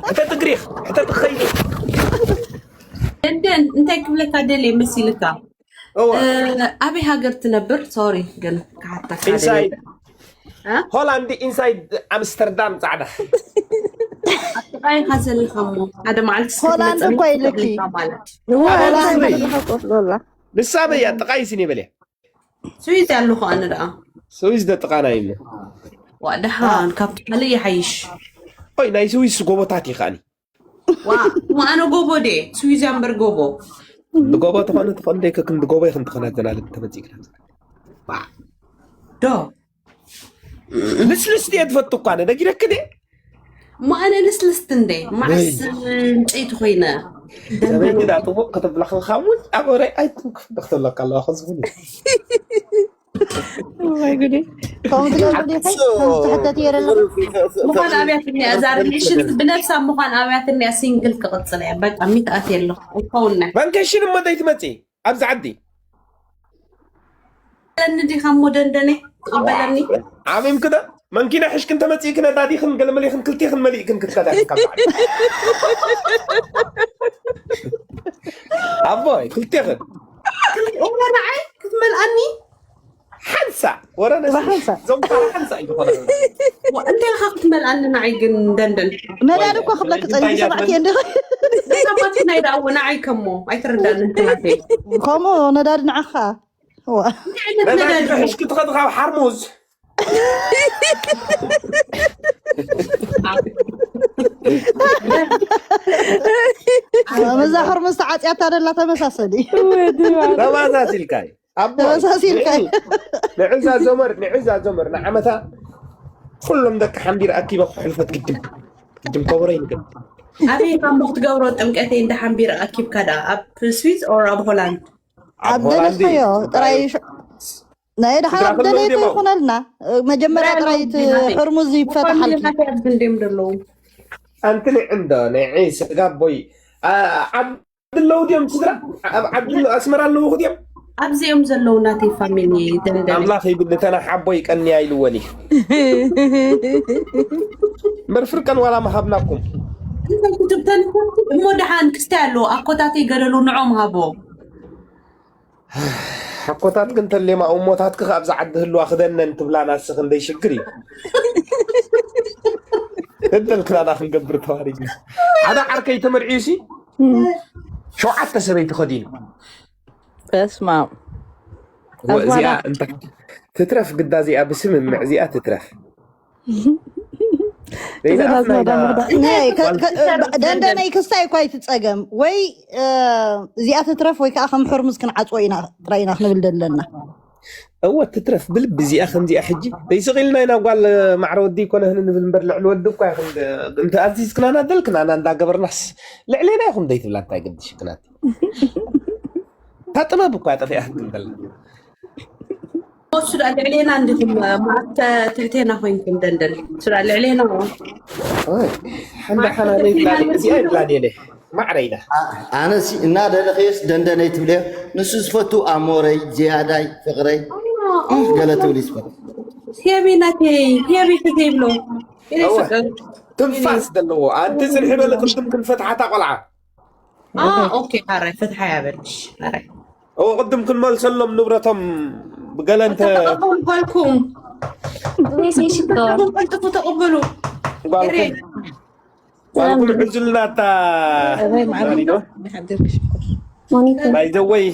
ሕተት ግሪኽ፣ ሕተት ኸይዲ። ደንደን እንታይ ክብለካ ደልየ መሲልካ? እወ። እ፣ ኣበይ ሃገር ትነብር? ሶሪ ግን ክሓተካ ደልየ። ኢንሳይድ እ? ሆላንድ፣ ኢንሳይድ ኣምስተርዳም ጻዕዳ። ጥቓይኻ ዘለኻ እሞ ሓደ መዓልቲ እስኪ ሆላንድ ትመጽእ እኮ ይልኪ። ኢኻ ማለት። ሆላንድ ስዊዝ። ዘለኻ ኮፍ በላ። ንሳ በያ ጥቓይ ስኒ በልያ። ስዊዝ ኣለኹ ኣነ ደኣ። ስዊዝ ደ ጥቓና እዩ። ዋ ደሓን ካብቲ ካልእ ይሓይሽ። ኦይ ናይ ስዊዝ ጎቦታት ይኸኣኒ። ዋ እሞ ኣነ ጎቦ ደ ስዊዝ እያ እምበር ጎቦ። ብጎቦ ተኾነ ተኾነ ደይ ከክንዲ ጎቦ ይኽን ተኾነ ዘላለም ተመጺእክና። ዶ ልስልስቲ እየ ትፈቱ እኳ ኣነ ነጊረክ ደ እሞ ኣነ ልስልስቲ እንደ ማዕስ ዕንጨይቲ ኮይነ። ሰበይቲ ዳ ጥቡቕ ከተብላ ከልካ እውን ኣብ ወረ ኣይትንክፍ ክተብለካ ኣለዋ ከዝኹን ወይ ጉዴ። ከምኡ ትገብሩ ዲኺ? ከምዚ ትሕተት እየ ደለኹ። ምዃን ኣብያት እኒኣ እዛ ሪሌሽን ብነብሳ ምዃን ኣብያት እኒኣ ሲንግል ክቕፅል እያ። በቃ ሚትኣት የለኹ ኣይከውነ መንከሽን እሞ ዘይትመፂ ኣብዚ ዓዲ ለኒ ዲኻ እሞ ደንደነ ትቕበለኒ? ዓሚምክዶ መንኪና ሕሽክን ተመፂእክን ነዳዲኽን ገለመሌኽን ክልቴኽን መሊእክን ክትከዳ ካብ ዓዲ ኣቦይ ክልቴኽን እሞ ንዓይ ክትመልኣኒ? ሓንሳ ወረ ነዚ ብሓንሳ። ዞም ተራ ሓንሳ እዩ ዝኾነ ዋ፣ እንታይ ኢኻ ክትመልኣኒ ንዓይ ግን ደንደን? ነዳዲ እኮ ክብለክ ፀኒሑ ሰማዕኪ እንዲ ሰባቲ ናይ ዳእወ ንዓይ ከሞ ኣይትርዳኒ እንትናተይ ከምኡ ነዳዲ ንዓኻ። ዋ። እንታይ ዓይነት ነዳዲ ነዳዲ? ብሕሽኪ ትኸድ ካብ ሓርሙዝ መዛ ሕርሙዝ ተዓፅያታ ደላ ተመሳሰሊ። ተመሳሲልካ እዩ ኣቦ ተመሳሲልካ እዩ። ንዕዛ ዞመር ንዕዛ ዞመር ንዓመታ ኩሎም ደቂ ሓምቢር ኣኪበ ክሕልፈት ግድም ግድም ከበሮ ይንግም ኣበይ ካሞ ክትገብሮ ጥምቀተይ እንደ ሓምቢር ኣኪብካ ዳ ኣብ ስዊዝ ኦር ኣብ ሆላንድ? ኣብ ደለኻዮ ጥራይ ሽ- ናይ ደሓር ስድራ ኣብ ደለይቶ ክልተ ይኾነልና። መጀመርያ ጥራይ እቲ ሕርሙዝ ይፈታሓልኪ። ፋሚሊኻት ኣብዚ እንዲም ዘለዉ ኣንቲ ንዕንዶ ንዒ ስጋቦይ ዓዲ ኣለዉ ድዮም ስድራ ኣብ ዓዲ ኣለዉ ኣስመራ ኣለዉ ድዮም ኣብዚኦም ዘለዉ ናተይ ፋሚሊ ደንደን ኣምላኽ ይብል ንተና ሓቦይ ቀንያ ኢልወን እዩ እምበር ፍርቀን ዋላ ምሃብናኩም እሞ ደሓን ክስታይ ኣለዉ ኣኮታተይ ገደሉ ንዖም ሃቦ ሓኮታት ግን ተሌማ እሞታትክ ኣብዛ ዓዲ ህልዋ ክደነን ትብላ ናስኽ እንደይ ሽግር እዩ እደል ክዳና ክንገብር ተዋሪግና ሓደ ዓርከይ ተመርዒዩ ሲ ሸውዓተ ሰበይቲ ከዲኑ በስማ እዚኣ እንተ ትትረፍ ግዳ እዚኣ ብስምምዕ እዚኣ ትትረፍ ደንደነይ ክስታይ እኳ ይትፀገም ወይ እዚኣ ትትረፍ ወይ ከዓ ከም ሕርሙዝ ክንዓፅዎ ኢና ጥራይ ኢና ክንብል ዘለና እወ ትትረፍ ብልቢ እዚኣ ከምዚኣ ሕጂ ዘይስቕ ኢልና ኢና ጓል ማዕረ ወዲ ይኮነ ህን ንብል እምበር ልዕሊ ወዲ እኳ ይኹን እንተ ኣዚዝክናና ደልክናና እንዳገበርናስ ልዕሌና ይኹም ዘይትብላ እንታይ ገድሽ ክናት እታ ጥበብ እኳ ጠፊኣ ክትብል እሱ ዳ ልዕሌና እንዲኹም ማእተ ትሕቴና ኮይንኩም ደንደን እሱ ዳ ልዕሌና ሓንዳ ሓናነይ እዚኣ ይብላ ደለ ማዕረ ኢላ ኣነሲ እናደለኸየስ ደንደነይ ትብለዮ ንሱ ዝፈቱ ኣሞረይ ዝያዳይ ፍቕረይ ገለ ትብል ይስፈት ህያቤ ናተይ ህያቤ ተዘይብሎ ትንፋስ ዘለዎ ኣንቲ ዝንሕበለ ቅድም ክንፈትሓታ ቆልዓ ኦኬ ካራይ ፍትሓ ያበልሽ ካራይ እዎ ቅድም ክንመልሰሎም ንብረቶም ብገለ እንተ ተቐበሉ ጓልኩም ሜሴ ሽኮር ቀልጥፉ ተቐበሉ ጓልኩም ዕዙልና እታ ሞኒካ ባይዘወይ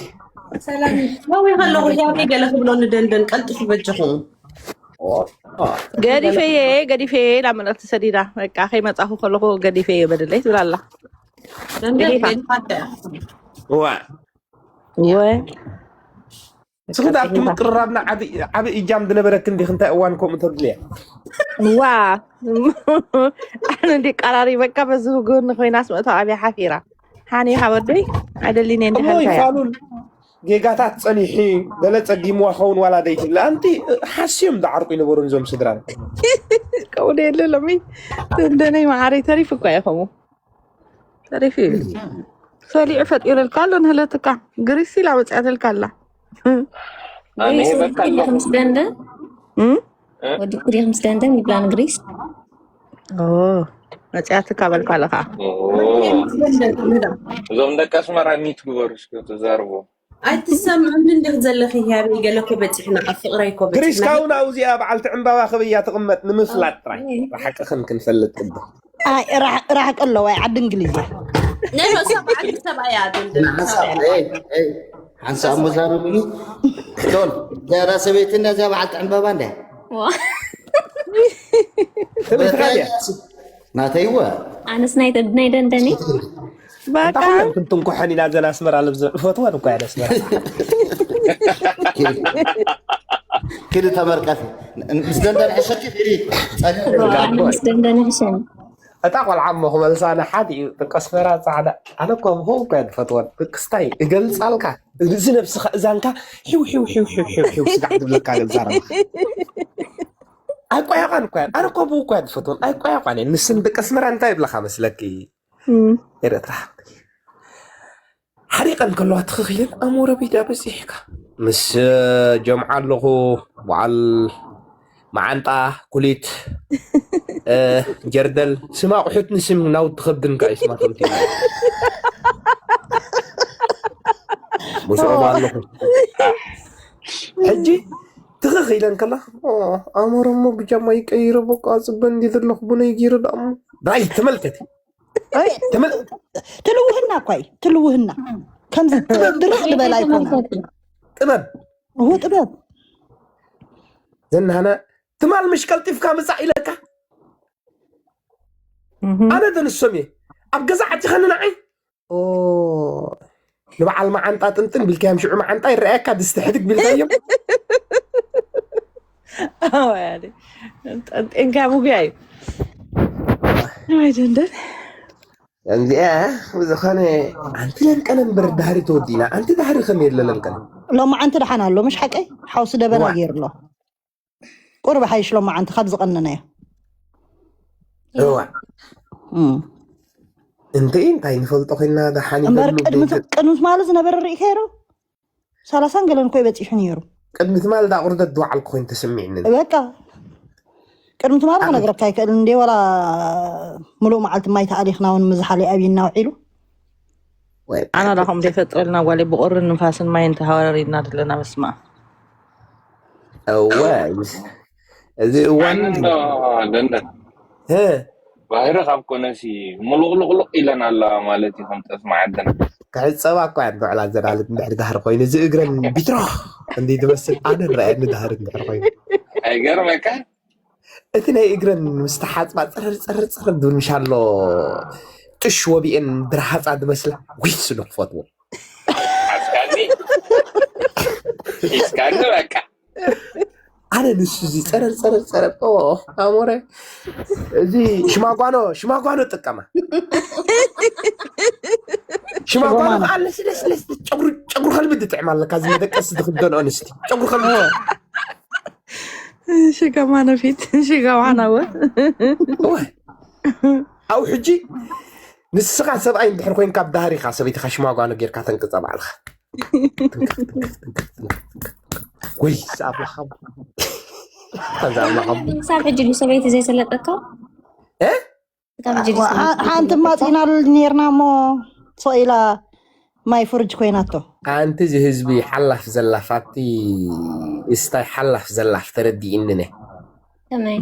ሰላም ነዊ ከለኹ ያበይ ገለ ክብሎ ንደንደን ቀልጥፉ በጀኹም ገዲፈየ ገዲፈየ ኢላ መልእክቲ ሰዲዳ በቃ ከይመፃኹ ከለኹ ገዲፈየ በደለይ ትብላ ኣላ ደንደን ገዲፋተ እዋ እወ ስኽት ኣብቲ ምቅርራብና ዓብ እጃም ዝነበረክ እንዲክ እንታይ እዋን ከምኡ ተብልያ ዋ ኣነ እንዲ ቀራሪበካ በዚ ጎኒ ኮይናስ መእቶ ኣብያ ሓፊራ ሓኒ ሓወደይ ኣይደሊነ እንዲ እሞ ሓልካያ ይፋሉል ጌጋታት ጸኒሑ ገለ ጸጊምዋ ኸውን ዋላ ደይትብላ ኣንቲ ሓስዮም ዝዓርቁ ይነበሩ እዞም ስድራ ቀውደ የለ ሎሚ ደንደነይ መዓረይ ተሪፍ እኳ ኢኹም ተሪፍ እዩ ሰሊዑ ፈጢረልካ ኣሎ ንህለትካ ግሪስ ኢላ መፅኣተልካ ኣላ ወዲ ኩሪኽ ምስ ደንደን እም? ወዲ ኩሪኽ ምስ ደንደን ይብላ ንግሪስ ኦ መፅያትካ በልካ ኣለካ። እዞም ደቂ ኣስመራ ሚት ግበሩ እስኪ ተዛርቡ። ኣይትሰምዕኒ እንዲኽ ዘለኺ ህያበይ፣ ገለ እኮ በፂሕና ኣብ ፍቕረይ እኮ በፂሕና። ግሪስካውን ኣብዚኣ በዓልቲ ዕምባባ ክበያ ትቕመጥ ንምፍላጥ ጥራይ ራሕቅኽን ክንፈልጥ ቅድም ራሕቂ ኣለዋ ዓዲ እንግሊዝ እያ። ነሎ ሰብ ዓዲ ሰብኣያ ሓንሳብ እሞ ዛረብሉ። ዶን ዘራ ሰበይቲ እና እዚኣ በዓልቲ ዕምባባ እንዳ ትምህርትኻ ድያ ናተይወ ኣነስ ናይ ናይ ደንደኒ በቃ ክንትንኩሐን ኢና ዘን ኣስመራ ልብዘ ፈትወን እኳ እያ ኣስመራ ክዲ ተመርቀፊ ምስ ደንደን ሕሸኪ ክዲ ኣነስ ደንደኒ ሕሸኒ እታ ቆልዓ እሞ ክመልሳ ንሓድ እዩ ደቂ ኣስመራ ፃዕዳ ኣነ እኮ ብኸው እኳ እያ ዝፈትወን ክስታይ እገልፃልካ እዚ ነብስኻ እዛንካ ሒው ሒው ሒው ሒው ሒው ሒው ስጋዕ ዝብለካ ገልፃ ረባ ኣይቆያቋን እኳ እያ ኣነ እኮ ብኡ እኳ እያ ዝፈትወን ኣይቆያቋን እየ ንስን ደቂ ኣስመራ እንታይ ይብለኻ መስለኪ ኤረትራ ሓሪቐን ከለዋ ትኽኽኢለን ኣሞረ ቤዳ በፂሕካ ምስ ጀምዓ ኣለኹ በዓል መዓንጣ ኩሊት ጀርደል ስም ኣቑሑት ንስም ናውቲ ከብድን ከዓ ይስማ ከምቲ ምስኦም ኣለኹ ሕጂ ትኽኽ ኢለን ከላ ኣሞረ እሞ ብጃማ ይቀይረ በቃ ፅበ እንዲ ዘለኹ ብነይ ገይረ ደኣሞ ራይ ተመልከት ትልውህና እኳ እዩ ትልውህና ከምዚ ድርሕ ዝበላ ኣይኮነ ጥበብ እሁ ጥበብ ዘናህና ትማል ምሽ ቀልጢፍካ ምፃእ ኢለካ ኣነ ተንሶም እየ ኣብ ገዛ ዓፂኸኒ ንዓይ ንበዓል መዓንጣ ጥንጥን ቢልካዮም ሽዑ መዓንጣ ይረኣየካ ድስቲ ሕድግ ቢልካዮም ጠንጤንካ ሙግያ እዩ ወይ ደንደን እዚኣ ብዝኾነ ኣንቲ ለንቀነ እምበር ዳህሪ ተወዲና ኣንቲ ዳህሪ ከመይ የለ ለንቀነ ሎማዓንቲ ደሓን ኣሎ ምሽ ሓቀይ ሓውሲ ደበና ገይሩ ኣሎ ቁርብ ሓይሽ ሎማዓንቲ ካብ ዝቐነነ እዩ እዋ እንተ እንታይ ንፈልጦ ኮይና ደሓን እምበር ቅድሚ ትማሊ ዝነበረ ርኢኸ ዶ ሰላሳን ገለን ኮይ በፂሑ ነይሩ ቅድሚ ትማሊ ዳ ቁርደት ዝወዓልኩ ኮይኑ ተሰሚዕኒ በቃ ቅድሚ ትማሊ ክነግረካ ይክእል እንዴ ወላ ምሉእ መዓልቲ ማይ ተኣሊኽና እውን ምዝሓለይ ኣብይና ውዒሉ ኣና ዳኹም ዘይፈጥረልና ጓሌ ብቁርን ንፋስን ማይን ተሃወረሪና ዘለና በስማ እወ እዚ እዋን ደንደን ባህሪ ካብ ኮነሲ ሙሉቕሉቕሉቕ ኢለን ኣለዋ ማለት እዩ ከም ጠስሚ ዓድና ክሕፀባ እኳ እያ ንውዕላ ዘላለት እንድሕር ዳህሪ ኮይኑ እዚ እግረን ቢትሮ እንዲ ትመስል ኣነ ረኣየኒ ዳህሪ እንድሕር ኮይኑ ኣይገርመካ እቲ ናይ እግረን ምስ ተሓፅባ ፅርር ፅርር ፅርር ዝብል ምሻሎ ጥሽ ወቢኤን ድርሃፃ ዝመስላ ውይ ስዶ ክፈትዎ ሓስካኒ ሒዝካኒ በቃ ኣነ ንሱ እዚ ፀረር ፀረር ፀረር ኣሞረ እዚ ሽማጓኖ ሽማጓኖ ጥቀማ ሽማጓኖ ከዓ ለስለስለስ ጨጉሪ ከልቢ ትጥዕም ኣለካ እዚ መደቀስ ዝክደን ኣንስቲ ጨጉሪ ከልቢ ሽገማኖ ፊት ሽገማኖ ወ ኣብ ሕጂ ንስኻ ሰብኣይ እንድሕር ኮይንካ ብዳህሪኻ ሰበይትኻ ሽማጓኖ ጌርካ ተንቅፀ ባዕልኻ ወይ ኣምላኻ ክሳብ ሕጂ ድዩ ሰበይቲ ዘይሰለጠካ ሓንቲ ማፂናሉ ነርና እሞ ስቕ ኢላ ማይ ፍርጅ ኮይናቶ ኣንቲ እዚ ህዝቢ ሓላፍ ዘላፍ ኣብቲ እስታይ ሓላፍ ዘላፍ ተረዲእኒ ነ ከመይ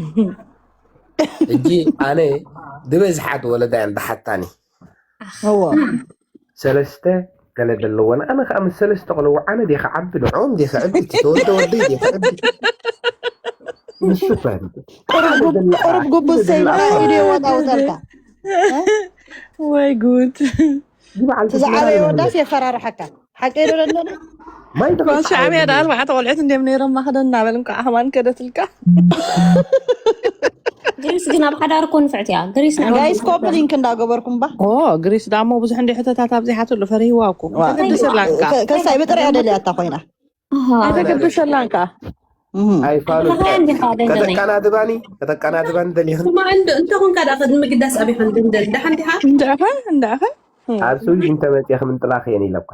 ሕጂ ኣነ ዝበዝሓት ወለዳ እየን ዝሓታኒ እዎ ሰለስተ ገለ ዘለወን ኣነ ከዓ ምስ ሰለስተ ቆልዑ ኣነ ዲየ ክዓቢ ንዕኦም ዲየ ክዕቢ እቲ ተወልደ ወደይ ዲየ ክዕቢ ንሱ እኮ ቁሩብ ጉቡዝ ሰይና ኢደ ወጣውጠልካ ወይ ጉድ ትዝዓበየ ወዳስ የፈራርሐካ ሓቀይ ዶ ደለና ማይ ጓል ሻዕብያ ዳ ኣርባዕተ ቆልዑት እንዲም ነይሮም ማክደ እናበል እንኳ ኣህማን ከደትልካ ግሪስ ግን ኣብ ሓዳር እኮ ንፍዕቲ እያ ግሪስ ጋይስ ኮፕሊንክ እንዳገበርኩም ባ ግሪስ ዳሞ ብዙሕ እንዲ ሕቶታት ኣብዚሓትሉ ፈሪህዋ እኮ ተገድሰላንካ ከሳይ ብጥርያ ደልያታ ኮይና ተገድሰላንካ ኣይፋሉ ከተቃናድባኒ ከተቃናድባኒ ደሊኽን እንተ ኮንካ ዳ ቅድሚ ግዳስ ኣቢኻ ንድንደል ዳሓን ዲኻ እንዳኸ እንዳኸ ኣብ ስዊዝ እንተመፅእኺ ምንጥላኽ እየን ኢለኳ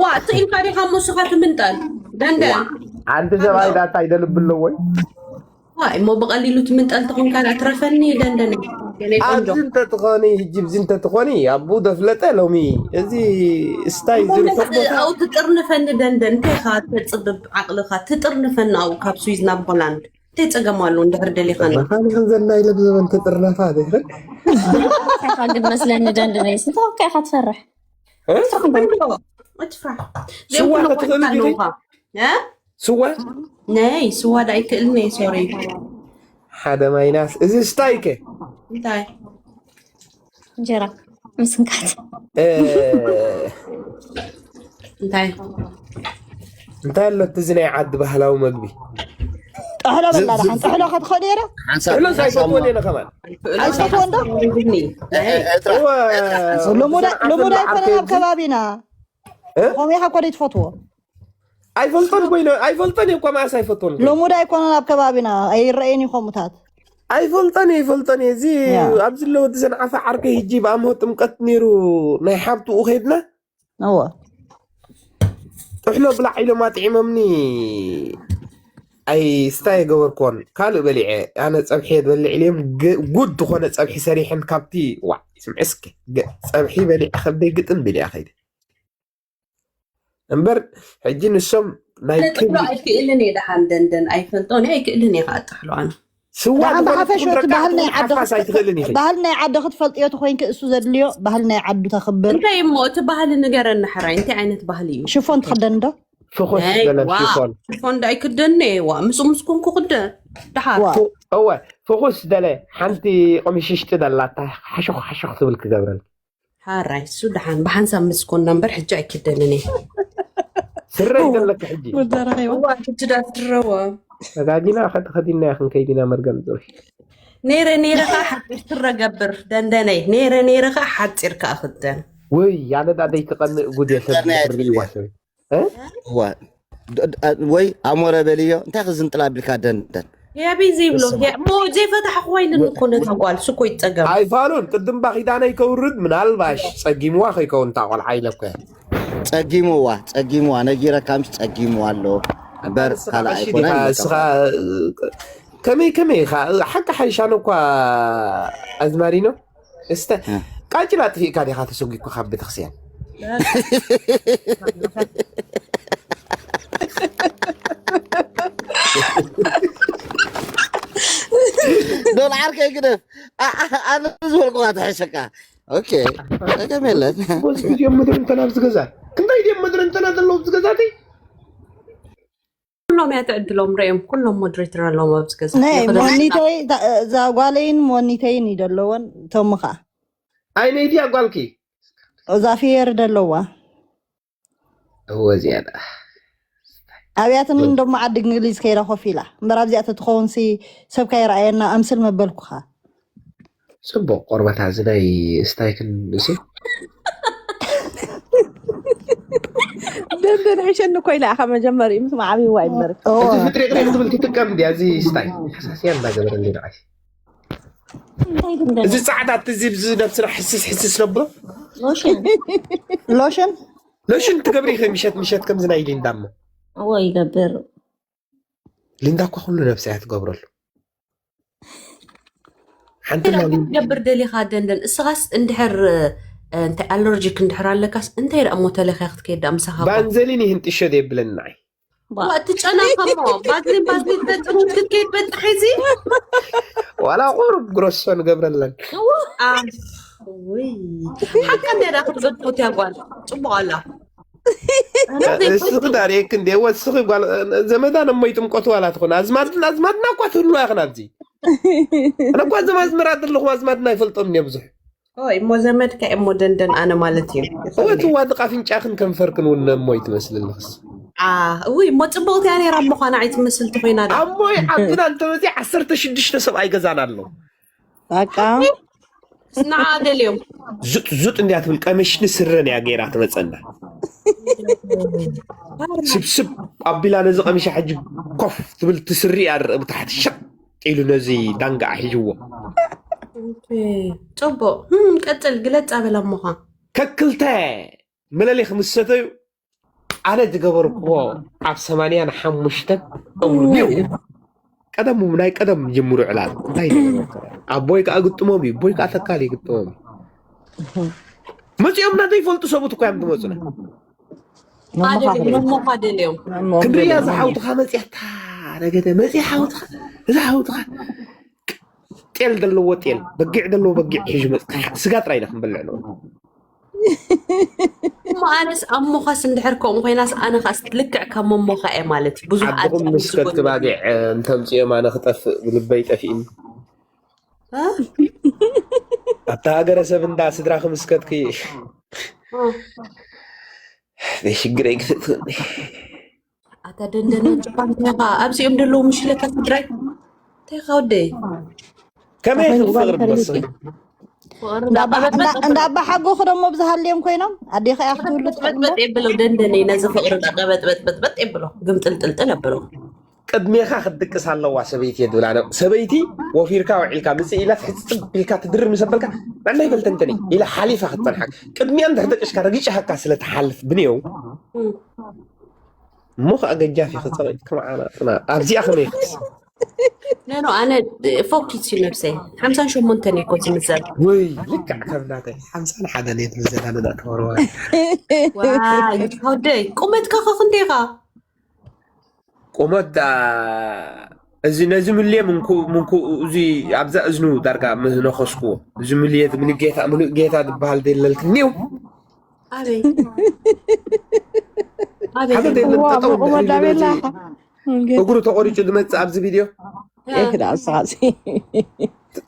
ዋ ትኢልካ ዲኻ እሞ ስኻ ትምንጠል ደንደል ኣንቲ ሰብኣይ ዳታ ይደልብ ኣለዎ ዋይ እሞ ብቐሊሉ ትምንጠል ተኾንካ ዳኣ ትረፈኒ ደንደነ የኔ ቆንጆ። ኣብዚ እንተትኾኒ፣ ሕጂ ኣብዚ እንተትኾኒ፣ ኣቡ ደፍለጠ ሎሚ እዚ ስታይ እሞ ዝርሕቕ ነዚ ቦታ ኣብኡ ትጥርንፈኒ ደንደን፣ እንታይ ኢኻ ተጽብብ ዓቕልኻ? ትጥርንፈኒ ኣብኡ ካብ ስዊዝ ናብ ሆላንድ። እንታይ ጸገም ኣሎ እንድሕር ደሊኻኒ? መኻኒ ከም ዘናይ ለብዘበን ትጥርነፋ ዘይኽእል። ኢኻ ግን መስለኒ ደንደነ፣ ስንታ ወካ ኢኻ ትፈርሕ? እ? ትፍራሕ እምበር። እትፍራሕ። ስዋ ዘይብሉ ክትኽእሊ ቆይታ ዲኺ? ኣለውኻ። እ? ስዋ? ነይ፣ ስዋ ዳ ኣይክእልን እየ፣ ሶሪ። ሓደ ማይናስ። እዚ ስታይ ከ? እንታይ? እንጀራ ምስንካት። እ፣ እንታይ? እንታይ ኣሎ እቲ እዚ ናይ ዓዲ ባህላዊ መግቢ? ጥሕሎ በላ ደሓን። ጥሕሎ ከትኸዱ እየ ዶ? ሓንሳብ ጥሕሎ ሓንሳብ ሳይፈትዎ እሞ እየ ከማን። ኣይፈትዎን ዶ? እወ፣ ልሙድ እዘን ዓፈን ልሙድ ኣይኮነን ኣብ ዓርከይ ከባቢና። እ? ከምኡ ኢኻ እኮ ዘይትፈትዎ። ኣይፈልጦን ኮይነ፣ ኣይፈልጦን እየ እኮ መዓስ ኣይፈትዎን ኮይነ። ልሙድ ኣይኮነን ኣብ ከባቢና። ኣይረኣየን እዩ ከምኡታት። ኣይፈልጦን እየ፣ ኣይፈልጦን እየ። እዚ ያ። ኣብዚ ኣለዎ እቲ ዘንዓፈ ዓርከይ ሕጂ ብኣምሆ ጥምቀት ነይሩ ናይ ሓብትኡ ከይድና። እወ። ጥሕሎ ብላዕ ኢሎም ኣጥዒሞምኒ። ኣይ ስታይ ገበርኮን ካልእ በሊዐ። ኣነ ጸብሒ እየ ትበልዕ ኢልዮም ግ-፣ ጉድ ዝኾነ ጸብሒ ሰሪሐን ካብቲ ዋዕ ስምዒ እስኪ። ገ-፣ ጸብሒ በሊዐ ከብደይ ግጥም ቢለ እያ ከይደ። እምበር ሕጂ ንሶም ናይ ጥሕሎ ክብሪ ኣይክእልን እየ ደሓን ደንደን ኣይፈልጦን እየ ኣይክእልን እየ ከዓ ጥሕሎ ኣነ። ስዋ ደሓን ዝኾነ ብሓፈሽኡ ትኹን እቲ ረቃሕ ባህል ናይ ትኹን ዓዲ ሓፋስ ክት-፣ ኣይትኽእልን ኢኺ። ባህል ናይ ዓዲ ክትፈልጥዮ ተኾይንኪ እሱ ዘድልዮ ባህል ናይ ዓዱ ተኽብር። እንታይ እሞ እቲ ባህሊ ንገረኒ ሕራይ፣ እንታይ ዓይነት ባህሊ እዩ? ሽፎን ትኽደን ዶ? ፍኹስ ናይ፣ ዝበለ ዋ፣ ሽፎን። ሽፎን ዶ ኣይክደን እየ? ዋ፣ ምስኡ ምስ ኮንኩ ክደን። ደሓር። ዋ። ፉ-፣ እወ፣ ፍኹስ ዝበለ ሓንቲ ቆሚሽሽቲ ደላታ ሓሾኽ ሓሾኽ ትብል ክገብረልኪ። ሓራይ፣ እሱ ደሓን ብሓንሳብ ምስ ኮንና እምበር ሕጂ ኣይክደንን እየ። ስረ እዩ ዘለኪ ሕጂ። ወዲ ረኺባ። እዋ፣ ሕጂ ዳ ትድረዋ። ተጋጊና ከ-፣ ተኸዲና እያ ክንከይድ ኢና መርገም ዞሪ። ነይረ ነይረ ኸዓ ሓፂር ስረ ገብር ደንደነይ። ነይረ ነይረ ኸዓ ሓፂር ከኣ ክደን። ወይ፣ ኣነ ዳ ዘይትቐንእ ጉድ እየ ሰብ ተርናየት ዝኽሪ ይዋሰብ። እ? እዋ። ድ-፣ ድ-፣ ወይ ኣሞረ በልዮ፣ እንታይ ክዝንጥላ ኣቢልካ ደንደን? ያበይ ዘይብሎ፣ በስመ ያ-፣ ሞ ዘይፈታሕኹ ኣይንን እኮ ነታ ጓል፣ እሱ እኮ ይጸገም። ኣይፋሉን፣ ቅድም ባኺዳነይ ከውርድ፣ ምናልባሽ ጸጊምዋ ከይከውን እታ ቆልዓ ኢለ እኮ እየ። ጸጊምዋ፣ ጸጊምዋ፣ ነጊረካ ምሽ ጸጊምዋ ኣሎ። እምበር ንስኻ ካልእ ቀሺ ኣይኮነን ዲኻ፣ ኢለካ። ንስኻ፣ ከመይ፣ ከመይ ኢኻ? ሓቂ ሓይሻን እኳ ኣዝማሪኖ። እስተ እ። ቃጭል ኣጥፊእካ ዲኻ ተሰጒግካ ካብ ቤተክርስትያን? ዶል ዓርከይ ግደፍ። ኣ-፣ ኣ-፣ ኣነ ዝበልኩኻ ትሕሸካ። ኦኬ። ጸገም የለን። ወዚ ድዮም ምድሪ እንተና ኣብዚ ገዛ? ክንደይ ድዮም ምድሪ እንተና ዘለዉ ኣብዚ ገዛተይ? ኩሎም እያ ትዕድሎም፣ ርኦም፣ ኩሎም ሞደሬተር ኣለዎም ኣብዚ ገዛ። ናይ ይኽደኑ። ሞኒተይ፣ እዛ ጓለይን ሞኒተይን እዩ ዘለወን፣ ቶም ኸዓ። ኣይ፣ ነይቲ እያ ጓልኪ? እዛ ፊየር ደለዋ። እወ፣ እዚኣ ደኣ። ኣብያትን እ። ደሞ ዓዲ እንግሊዝ ከይዳ ኮፍ ኢላ። እምበር ኣብዚኣ ተትኸውን ሲ ሰብ ካይረኣየና ኣምስል መበልኩኻ። ጽቡቕ ቆርበት፣ እዚ ናይ ስታይክን እሱ። ደንደን ሕሸኒ እኮ ኢላ ኢኻ መጀመሪ ምስ መዓብይዋ ይመርክ። ኦ። እዚ ፍጥሪ ቅሬን ዝብል ትጥቀም ድያ? እዚ ስታይ ሓሳስያ እንዳገበረ እንዲ ንዓይ። እንታይ ግን ደንደን? እዚ ጻዕዳ እቲ እዚ ብዚ ነብስና ሕስስ ሕስስ ነብሎ። ሎሽን። ሎሽን? ሎሽን ትገብሪ ኢኺ ምሸት ምሸት ከምዚ ናይ ሊንዳ እሞ። እዎ ይገብር። ሊንዳ እኮ ኩሉ ነብሳ እያ ትገብረሉ። ሓንቲ እንታይ ላሊ ትገብር ደሊኻ ደንደን? እስኻስ እንድሕር፣ እ፣ እንታይ ኣለርጂክ እንድሕር ኣለካስ እንታይ ደኣ እሞ ተለኽያ ክትከይድ ደኣ ምሳኻ እኮ? ባንዘሊን ይህንጥሾ ደየብለኒ ንዓይ። ዋ፣ እቲ ጨና ከሞ ባዝሊን፣ ባዝሊን ተጥሩ ክትከይድ በጽሒ እዚ? ዋላ ቁሩብ ግሮሶ ንገብረለን። ዋ፣ አ፣ ውይ። ሓቂ እንድያ ደኣ ክትገድፎት እያ ጓል። ጽቡቕ ኣላ። ኣነ ዘይፈልጥ። እስኺ ዳርየክ እንዴ፣ ወስኺ ጓል፣ ዘመዳ ነሞይ ጥምቀቱ ዋላ ትኾን። ኣዝማድና፣ ኣዝማድና እኳ ትህልዋ ኢኽን ኣብዚ። ኣነ እኳ እዞም ኣዝመራ ዘለኹም ኣዝማድና ኣይፈልጦም እየ ብዙሕ። ኦይ፣ እሞ ዘመድካ እየ እሞ ደንደን ኣነ ማለት እዩ። እወ፣ ትዋድቕ ኣፍንጫኽን ከንፈርክን እውን ነሞይ ትመስሊ ኣለኽስ። አ፣ እውይ፣ እሞ ጽብቕቲ እያ ነይራ እሞ ኳና ኣይትመስል ተኾይና ዶ? ኣሞይ ዓድና እንተመፅያ ዓሰርተ ሽዱሽተ ሰብኣይ ገዛና ኣሎ። በቃ። ንዓ ደልዮም። ዙጥ ዙጥ እንድያ ትብል ቀመሽኒ ስረን እያ ገይራ ትመፀና። ስብስብ ኣቢላ ነዚ ቀሚሻ ሕጂ ኮፍ ትብል ትስሪ እያ ርእ ብታሕቲ ሸቅ ኢሉ ነዚ ዳንጋ ሒዝዎ። ኦኬ፣ ጽቡቕ። ህም፣ ቀጽል፣ ግለጽ ኣበላ እሞኻ። ከክልተ መለሊኽ ምስ ሰተዩ ኣነ ዝገበርክዎ ኣብ ሰማንያን ሓሙሽተን እውር ኔው። ቀደም ናይ ቀደም ጅምሩ ዕላል እንታይ ይደረግ? ኣቦይ ከዓ ግጥሞም እዩ፣ ኣቦይ ከዓ ተካል ይግጥሞም እዩ። መፂኦም እናተይፈልጡ ሰብኡት እኮ እዮም ዝመፁና። መሞኻ ኣደልዮም፣ ክብሪ። መሞኻ ኣደልዮም። መሞኻ ክንድርያ ክብሪ። እዛ ሓውትኻ መፅያ፣ እታ ረገደ መፅያ ሓውትኻ፣ እዛ ሓውትኻ ጤል ዘለዎ ጤል፣ በጊዕ ዘለዎ በጊዕ ሒዙ መፅ። ስጋ ጥራይ ኢና ክንበልዕ ነው። እሞ ኣነስ ኣሞኻስ እንድሕር ከምኡ ኮይናስ፣ ኣነ ኻስ ልክዕ ከም ኣሞኻ እየ ማለት እዩ። ብዙሕ ዓድኹም ኣልጫ ምስ ከትክባጊዕ እንተምፅኦም ኣነ ክጠፍእ ብልበይ ጠፊእኒ። እ? ኣብታ ሃገረ ሰብ እንዳ ስድራኺ ምስ ከትኪ እ። ዘይሽግረይ ክትእትኒ። ኣታ ደንደነ ጭቋን እንታይ ኢኻ? ኣብዚኦም ዘለዉ ምሽለካ ስድራይ እንታይ ኢኻ ወደይ? ከመይ ኣፈን ኢኺ እዋን ፍቕሪ ተረዲኡ። ትመስሊ? ፍቕሪ እንዳ ኣባ- እንዳቐበጥበጥ እንዳ- እንዳ ኣባ ሓጎ ክደሞ ብዝሃልዮም ኮይኖም ኣዴኻ እያ ክትውልድ ትኽእል እምበር። በጥበጥ የብሎ ደንደነይ ነዚ ፍቕሪ እንዳቐበጥበጥበጥበጥ የብሎ ግምጥልጥልጥል የብሎ። ቅድሜኻ ክትድቅስ ኣለዋ ሰበይቲ የድብላ ነ ሰበይቲ ወፊርካ ውዒልካ ምፅእ ኢላ ሕፅፅብ ኢልካ ትድርር ምስ ኣበልካ መዕለይ በልተንተኒ ኢላ ሓሊፋ ክትፀንሓ ቅድሚያ እንድሕር ደቂስካ ረጊጫሃካ ስለ ትሓልፍ ብንየው እም። እሞ ከዓ ገጃፍ ኢኺ ፀቒጥኪ መዓና ኣብዚኣ ከመይ ክትስ ነኖ ኣነ ፎኪስ እዩ ነብሰይ ሓምሳን ሸሞንተን እኮ ዝምዘብ ወይ ልክዕ ከም ናተይ ሓምሳን ሓደን እየ ትምዘና ንዳ ተወርዋ ዋይ ወደይ ቁመትካ ከ ክንደይ ኢኻ ቁመት ደኣ እዚ ነዚ ምልየ ምንኩ ምንኩ እዚ ኣብዛ እዝኑ ዳርጋ ምነኸስኩዎ እዚ ምልየ ምልእ ጌታ ምሉእ ጌታ ዝበሃል ደለልክኒው ኣበይ ኣበይ ሓደ ደለን ዋ ጠጠው ብቑመት እንድሕር ኢሉ ዳቤላ ነዚ እግሩ ተቖሪጩ ዝመጽእ ኣብዚ ቪድዮ ኤክ ዳ ሳሲ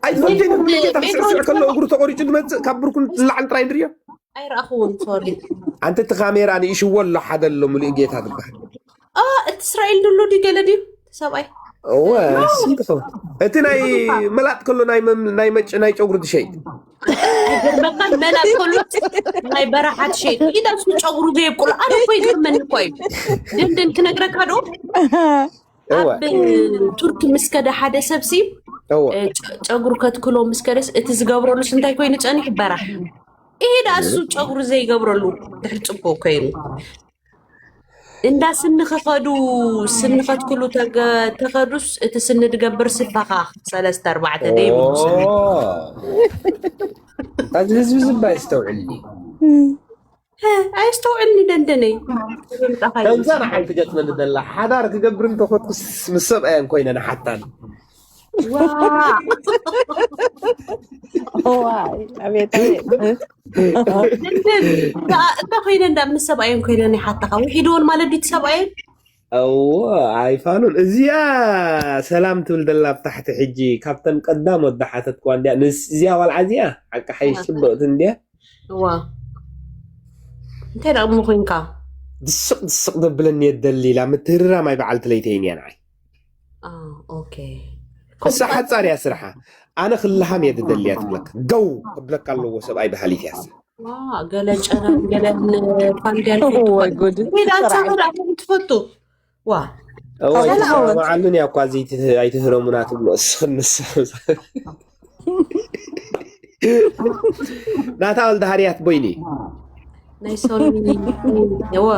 ኣይትፈልጥን ምልእ ጌታ ክስዕስዕ ከሎ እግሩ ተቖሪጩ ዝመጽእ ካብ ብርኩን ንላዕሊ ጥራይ ንድርዮ ኣይረኣኽዎን ሶሪ ኣንቲ እቲ ካሜራ ንእሽዎ ኣሎ ሓደ ኣሎ ምሉእ ጌታ ዝበሃል ኣ እቲ እስራኤል ድሎ ድዩ ገለ ድዩ እቲ ሰብኣይ እወ እሱ ይኸውን እቲ ናይ መላጥ ከሎ ናይ መም- ናይ መጭ ናይ ጨጉሪ ትሸይጥ ኣይገርመካን መላጥ ከሎ ናይ በረሓ ትሸይጥ ኢዳ እሱ ጨጉሩ ዘይብቁል ኣነ እኮ ይገርመኒ እኮ እዩ ድንድን ክነግረካ ዶ እወ ኣብ ቱርክ ምስ ከደ ሓደ ሰብ ሲ እወ እ፣ ጨ- ጨጉሩ ከትክሎ ምስ ከደስ እቲ ዝገብረሉስ እንታይ ኮይኑ ጸኒሑ በራሕ ኢዳ እሱ ጨጉሩ ዘይገብረሉ ድሕሪ ጽቡቅ ኮይኑ እንዳ ስኒ ክኸዱ ስኒ ከትክሉ ተገ- ተኸዱስ እቲ ስኒ ድገብር ስፈኻ ሰለስተ ኣርባዕተ ደይብሉ ስኒ እዚ ህዝቢ ዝባ ይስተውዕል ኣየስተውዕልኒ ደንደነይ ከምዛ ንዓይ ትገጥመኒ ዘላ ሓዳር ክገብር እንተኾትኩስ ምስ ሰብኣየን ኮይነ ንሓታን እንታይ ኮይነ እንዳ ምስ ሰብኣየን ኮይነ ናይ ሓታኻ ውሒድዎን ማለት ድዩ ሰብኣየን እዎ ኣይፋሉን እዚኣ ሰላም ትብል ዘላ ኣብ ታሕቲ ሕጂ ካብተን ቀዳሞት ዝሓተትክዋ እንዲያ እዚኣ ዋልዓ እዚኣ ሓቂ ሓይሽ ፅብቕቲ እንዲያ እዋ እንታይ ደኣ እሞ ኮይንካ ድስቕ ድስቕ ዘብለኒ እየ ዝደሊ ኢላ ምትህርራም ኣይበዓልቲ ለይተይን እያ ንዓይ ኦኬ እሳ ሓፃር እያ ስርሓ ኣነ ክልሃም እየ ዝደሊ እያ ትብለካ ገው ክብለካ ኣለዎ ሰብኣይ በሃሊት እያ እሳ ዋ ገለ ጨና ገለ ፋንዲያን ወይ ጉድ ሜዳ ኣንሳፈር ኣኹም ትፈቱ ዋ እዋይ ሰላም። ተሰማማዓሉን እያ እኳ እዚ ኣይትህ- ኣይትህረሙና ትብሎ እስኽን ንስ ናታ ወልደ ሃርያት ቦይኒ ናይ ሶኒ ዋ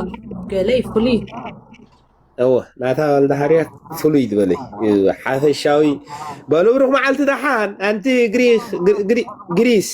ገለ ይፍሉይ እወ ናታ ወልደ ሃርያት ፍሉይ ዝበለ እዩ። ሓፈሻዊ በሉ ብሩክ መዓልቲ ደሓን ኣንቲ ግሪክ ግሪ- ግሪ- ግሪስ